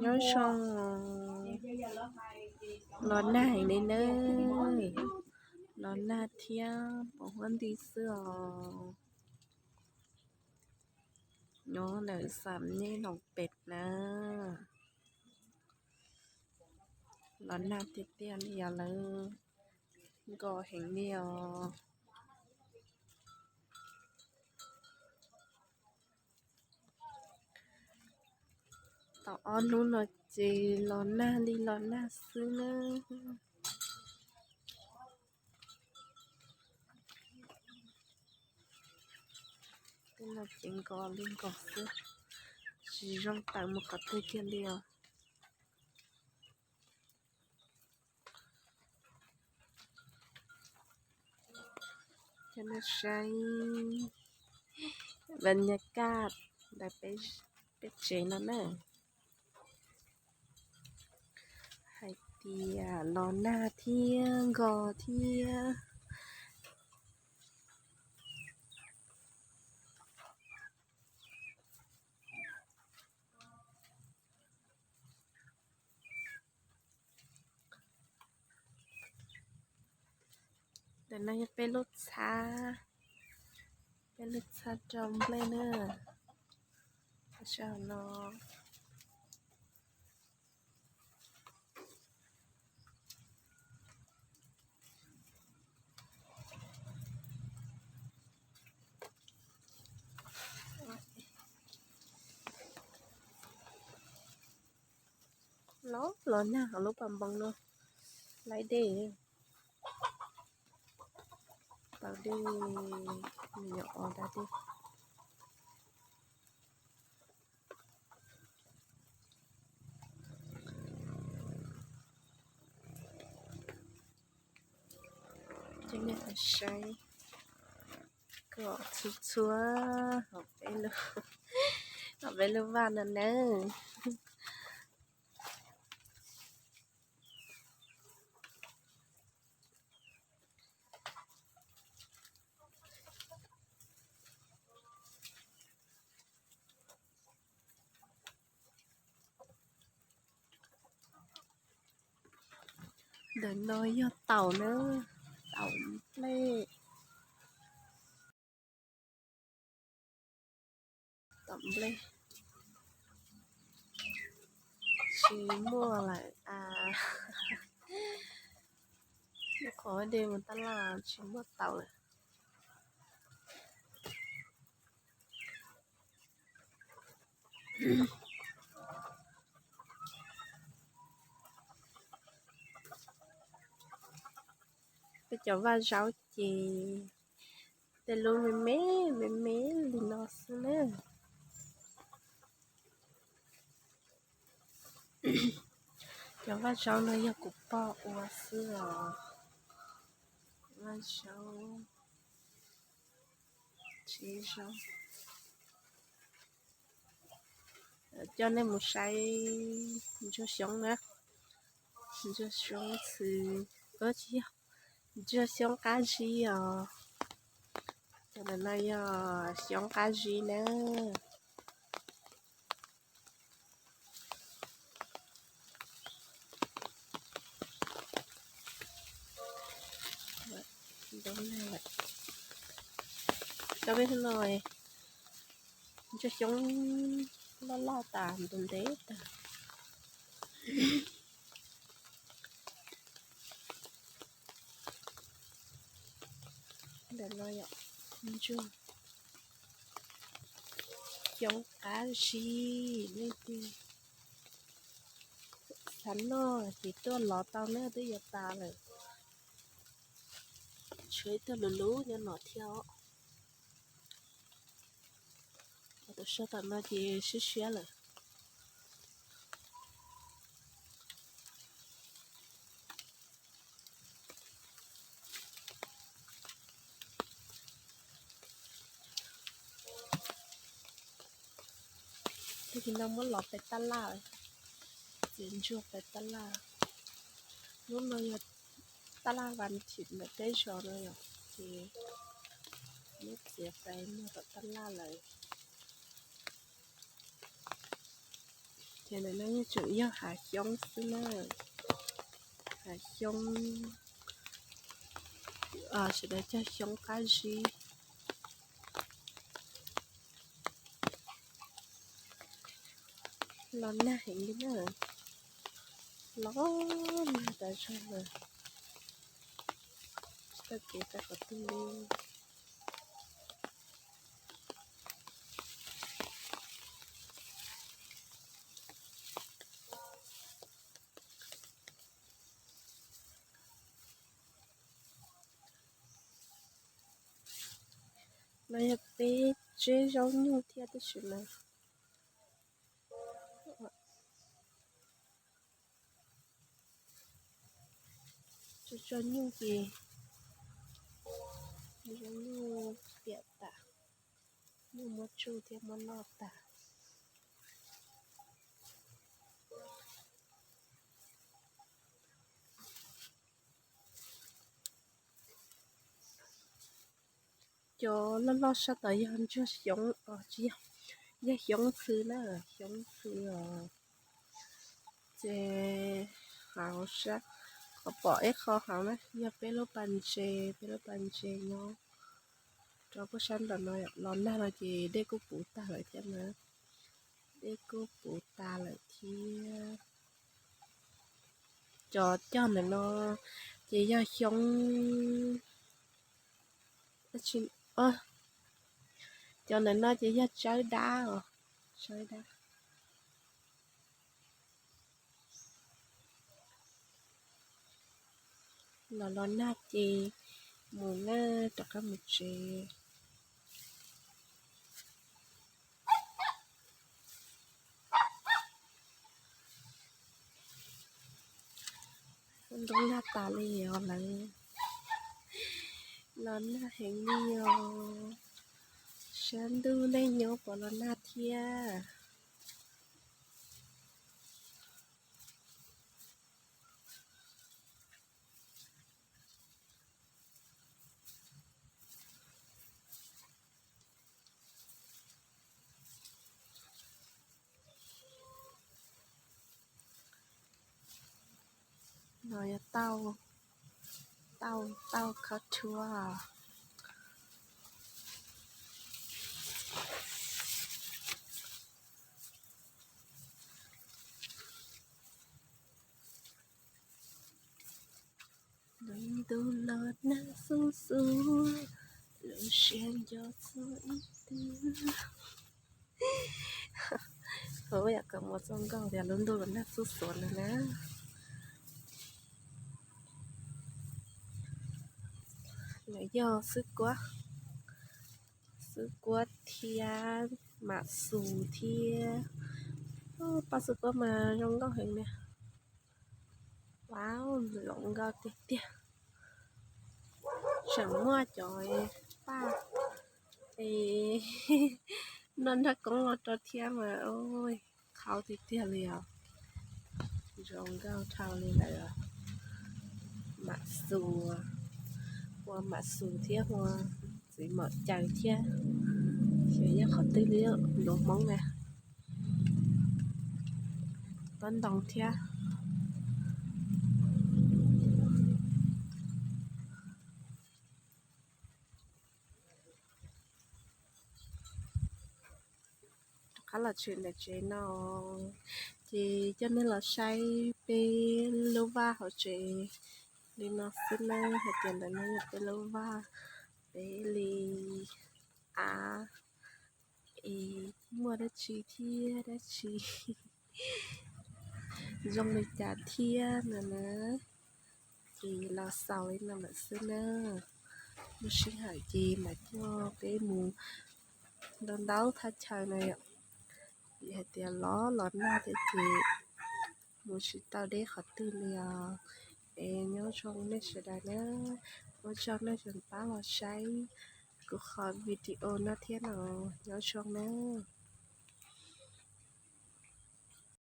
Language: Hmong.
Nyob zoo, los nag heev li nawb. Los nag thiab pos huab nti xwb os. Nyob ntawm Xam Nyej Loos Pes na. Los nag tiag tiag li os, lawv nkos heev li os. Tau ob hnub no ces los nag li los nag xwb nawb. Tej no ces nkos li nkos xwb, tsis zoo tawm mus qhov twg kiag li os. Coj nej saib vas nyas kaj ntawm peb tsev no na. Hais tias los nag thiab nkos thiab. Ntawm no yog peb lub txhab, peb lub txhab rau nplej na. Saum no los los nag hauv lub pas npoo no, laib dej, tau dej, me nyuam os da dej. Ces nej saib kom txhua txhua hauv peb lub vaj no nawb. Ntawm no yog taum na, taum nplej, taum nplej tsis muaj lawm a. Lub qhov de mus tab laj tsis muaj taum lawm. Peb cov vaj zaub ces tej lub me me me me li no xwb na. Cov vaj zaub no yog kuv pog ua xwb os. Vaj zaub, tsis zaub. Coj nej mus saib ntsuag xyoob na. Ntsuag xyoob txhwv, tsis yog, ntsuag xyoob qab zib os. Cov ntawm no yog xyoob qab zib na. Cov peb no ntsuag xyoob loj loj tas ntev ntev tas. Ntawm no yog ntsuag xyoob qab zib, leej twg xav noj ces tuaj lov tau na, twb yuav tas lawm. Tshuav ib tug luv luv nyob no thiab os. Tus saum tom no ces siab siab lawm. Tag kis no muab lov pem tab laj, txiav ntsuag pem tab laj. Lub no yog tab laj vas thim ntawm peb zos no yom, ces muab txiav pem muag tom tab laj lawm. Ces ntawm no yeej tseem yog hav xyoob xwb na, hav xyoob, sawv daws cog xyoob qab zib. Los nag heev li na, los nag tas zog lawm, tsis tau kev rau qhov twg li. No yog peb tseb zaub nyuj thiab tab sis mas tso tso nyuj ces zaub nyuj piam tas, nyuj muab tsuj thiab muab noj tas. Cov loj loj sab tod yog ntsuag xyoob os, tsis yog, yog xyoob plhws na, xyoob plhws os. Ces hauv sab, qhov pom ib qho hauv na yog peb lub pas ntses, peb lub pas ntses nyob rau pem sab nraum no. Los nag no ces dej kuj puv tag lawm thiab na, dej kuj puv tas lawm thiab. Cov cog ntawm no ces yog xyoob, cov ntawm no ces yog tsawb dab os, tsawb dab. Los los nag ces mus na, rov qab mus tsev. Ntuj nag tas li os lawv, los nag heev li os. Sab ntuj neej nyob puas los nag thiab? No yog tauj, tauj, tauj khawb rhuab. Lub ntuj los nag xuj xuav, lub siab nco txog ib tug. Ua yam kom mus txog nkauj tias lub ntuj los nag xuj xuav no na. Lawv yog xwb kuab, xwb kuab thiab mam xus thiab. Paj xwb kuab mas zoo nkauj heev li. Wow, zoo nkauj tiag tiag. Tseem muaj cov paj es noj nraj koob los rau thiab mas, qhau tiag tiag li os. Zoo nkauj dhau li lawm. Mam xus, ua mam xus thiab ua txiv maum caws thiab, xyov yog qhov twg li, lus Hmoob na. Tob ntoo thiab. Rov qab los tsev ntawm tsev no, ces coj nej los saib peb lub vaj hauv tsev li no xwb na. Hais tias ntawm no yog peb lub vaj, peb li av es muaj dab tsi thiab dab tsi zoo li cas thiab no na. Ces los xaus li no lawm xwb na. Lub sij hawm ces mam coj peb mus ntaus ntaub thaj chaw na yom. Vim hais tias los los nag thiab ces mus tsis tau deb qhov twg li os. Es nyob zoo nej sawv daws na, ua tsaug nej tseem pab los saib kuv qhov video no thiab no, nyob zoo na.